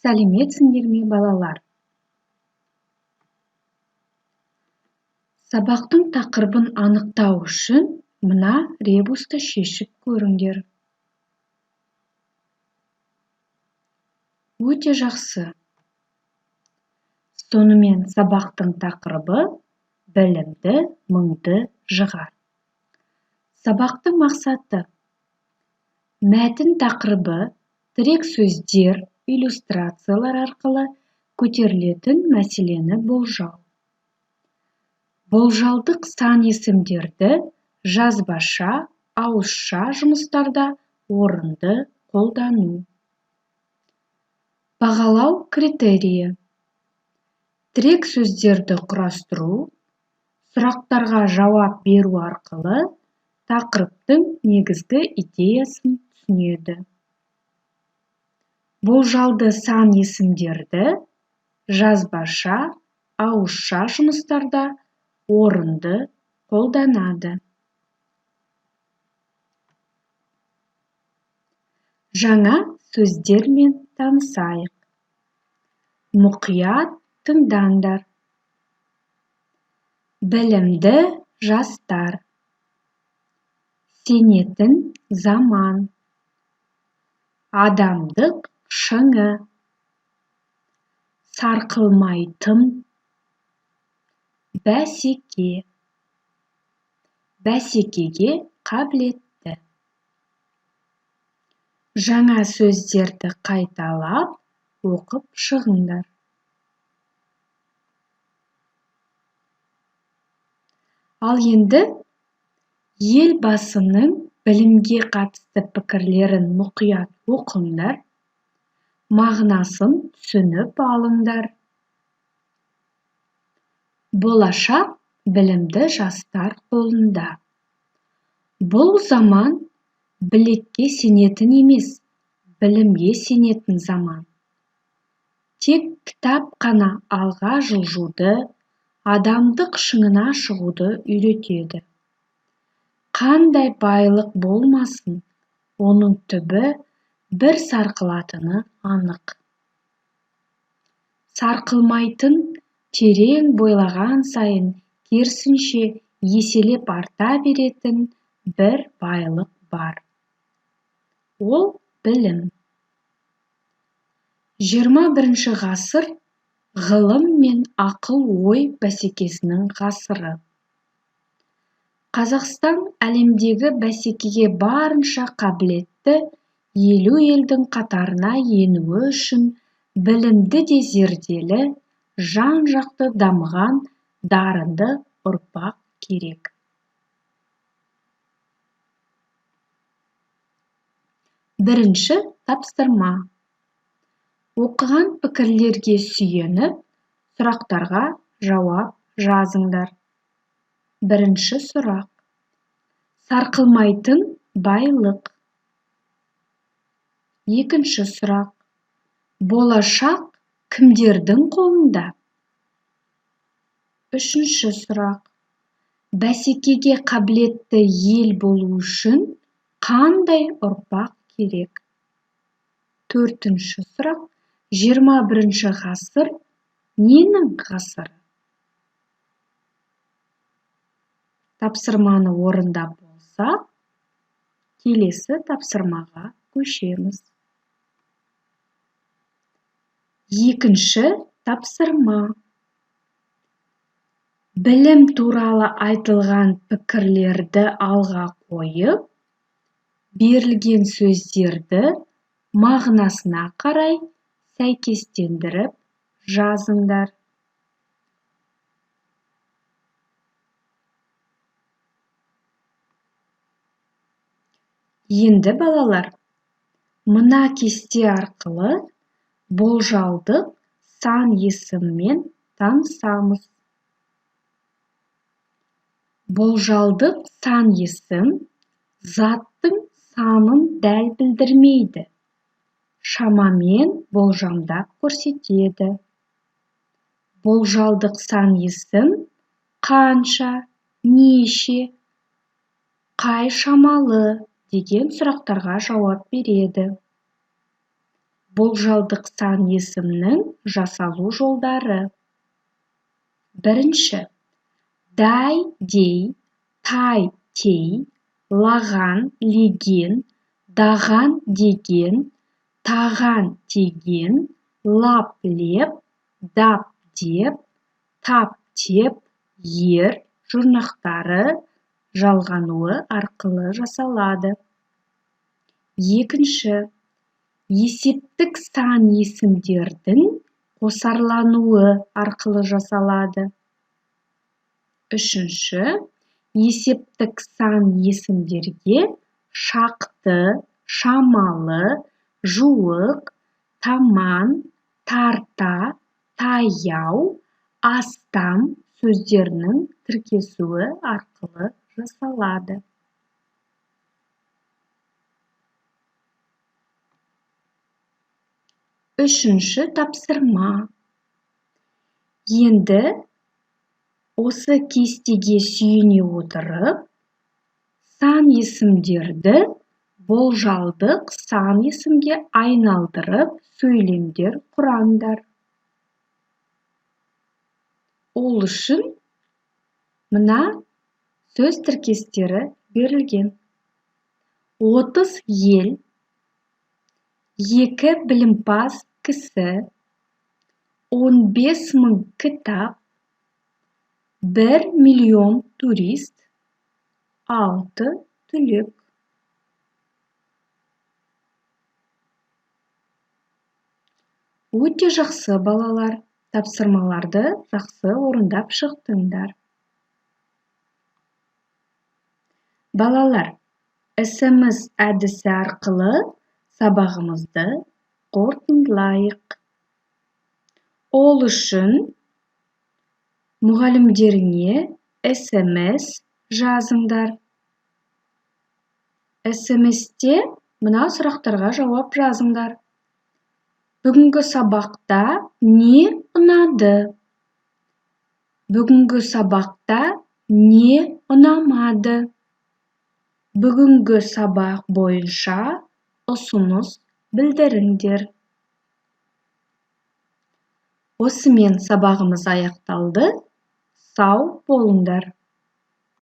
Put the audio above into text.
Сәлеметсіңдер ме, балалар? Сабақтың тақырыбын анықтау үшін мына ребусты шешіп көріңдер. Өте жақсы. Сонымен сабақтың тақырыбы білімді мыңды жығар. Сабақтың мақсаты: мәтін тақырыбы тірек сөздер, иллюстрациялар арқылы көтерілетін мәселені болжау. Болжалдық сан есімдерді жазбаша, ауызша жұмыстарда орынды қолдану. Бағалау критерийі: тірек сөздерді құрастыру, сұрақтарға жауап беру арқылы тақырыптың негізгі идеясын түсінеді. Болжалды сан есімдерді жазбаша, ауызша жұмыстарда орынды қолданады. Жаңа сөздермен танысайық. Мұқият тыңдаңдар. Білімді жастар. Сенетін заман. Адамдық шыңы. Сарқылмайтын. Бәсеке. Бәсекеге қабілетті. Жаңа сөздерді қайталап оқып шығыңдар. Ал енді Елбасының білімге қатысты пікірлерін мұқият оқыңдар, мағынасын түсініп алыңдар. Болашақ білімді жастар қолында. Бұл заман білекке сенетін емес, білімге сенетін заман. Тек кітап қана алға жылжуды, адамдық шыңына шығуды үйретеді. Қандай байлық болмасын, оның түбі бір сарқылатыны анық. Сарқылмайтын, терең бойлаған сайын керісінше еселеп арта беретін бір байлық бар. Ол білім. 21 ғасыр ғылым мен ақыл-ой бәсекесінің ғасыры. Қазақстан әлемдегі бәсекеге барынша қабілетті 50 елдің қатарына енуі үшін білімді де зерделі, жан-жақты дамыған дарынды ұрпақ керек. Бірінші тапсырма. Оқыған пікірлерге сүйеніп, сұрақтарға жауап жазыңдар. Бірінші сұрақ. Сарқылмайтын байлық. Екінші сұрақ. Болашақ кімдердің қолында? Үшінші сұрақ. Бәсекеге қабілетті ел болу үшін қандай ұрпақ керек? Төртінші сұрақ. 21 ғасыр ненің ғасыры? Тапсырманы орындап болсақ, келесі тапсырмаға көшеміз. Екінші тапсырма. Білім туралы айтылған пікірлерді алға қойып, берілген сөздерді мағынасына қарай сәйкестендіріп жазыңдар. Енді балалар, мына кесте арқылы болжалдық сан есіммен танысамыз. Болжалдық сан есім заттың санын дәл білдірмейді, шамамен болжамдап көрсетеді. Болжалдық сан есім қанша, неше, қай шамалы деген сұрақтарға жауап береді. Болжалдық сан есімнің жасалу жолдары. Бірінші, дай, дей, тай, тей, лаған, леген, даған, деген, таған, деген, лап, леп, дап, деп, тап, теп, ер жұрнақтары жалғануы арқылы жасалады. Екінші, есептік сан есімдердің қосарлануы арқылы жасалады. Үшінші, есептік сан есімдерге шақты, шамалы, жуық, таман, тарта, таяу, астам сөздерінің тіркесуі арқылы жасалады. Үшінші тапсырма. Енді осы кестеге сүйене отырып, сан есімдерді болжалдық сан есімге айналдырып сөйлемдер құраңдар. Ол үшін мына сөз тіркестері берілген. 30 ел, 2 білімпаз кісі, 15 мың кітап, 1 миллион турист, 6 түлек. Өте жақсы, балалар, тапсырмаларды жақсы орындап шықтыңдар. Балалар, СМС әдісі арқылы сабағымызды қорытындылайық. Ол үшін мұғалімдеріңе СМС жазыңдар. СМС-те мына сұрақтарға жауап жазыңдар. Бүгінгі сабақта не ұнады? Бүгінгі сабақта не ұнамады? Бүгінгі сабақ бойынша ұсыныс білдіріңдер. Осымен сабағымыз аяқталды. Сау болыңдар.